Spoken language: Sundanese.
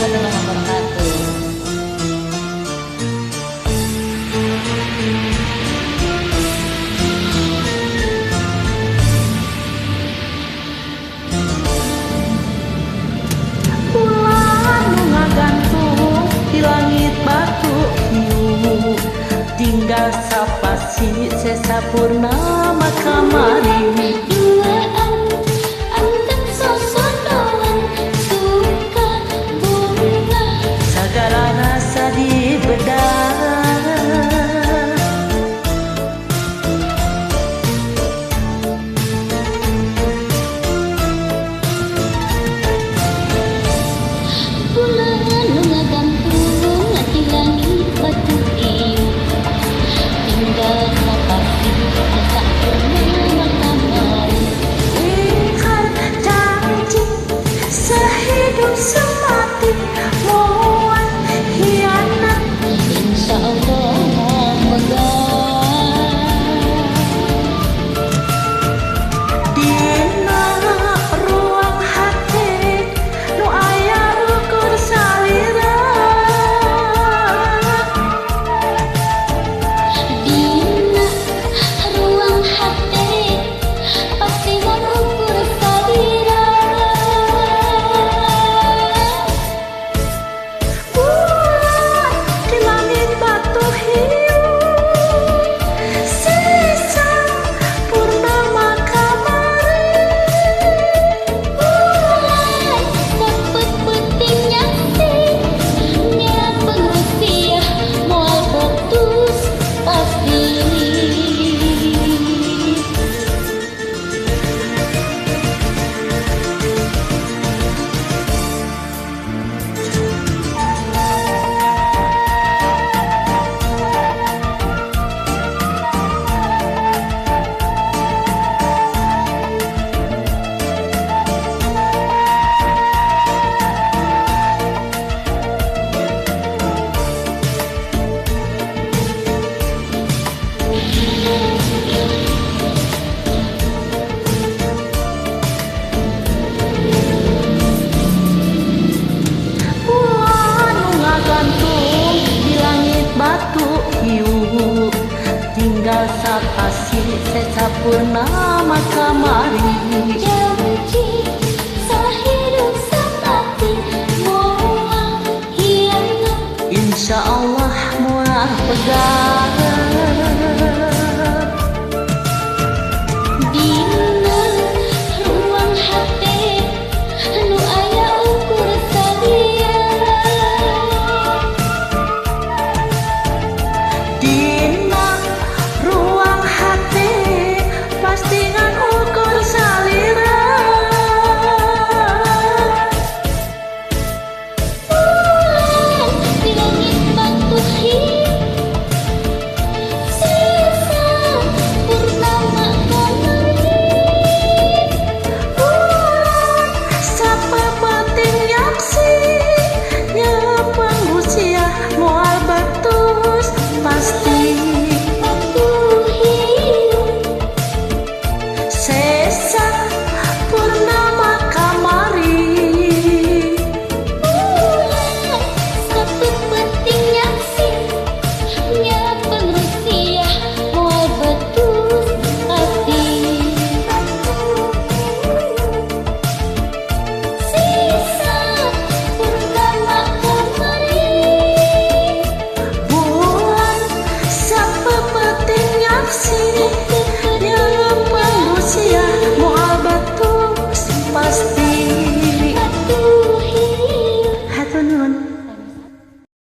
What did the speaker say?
warahmatullahi wabarakatuh. Bulan nu ngagantung di langit batu hiu, tinggal sapasi sesa purnama kamari. Duaan anteng sosodoan suka bunga, segala rasa di bedah. Bulan nu ngagantung di langit batu ieu, tinggal sapasi sesa purnama kamari. Ingkar janji sehidup semati moal hianat, Insya Allah moal pegang. Dina ruang hati nu aya ukur salira. Dina ruang hati pasti ukur salira. Bulan di langit batu hiu, sesa purnama kamari. Bulan sepet penting nyaksi nya pengrusiah moal putus pasti. Bulan nu ngagantung di langit batu hiu, tinggal sapasi sesa purnama kamari. Janji sahidup semati moal hianat, Insya Allah moal pegang.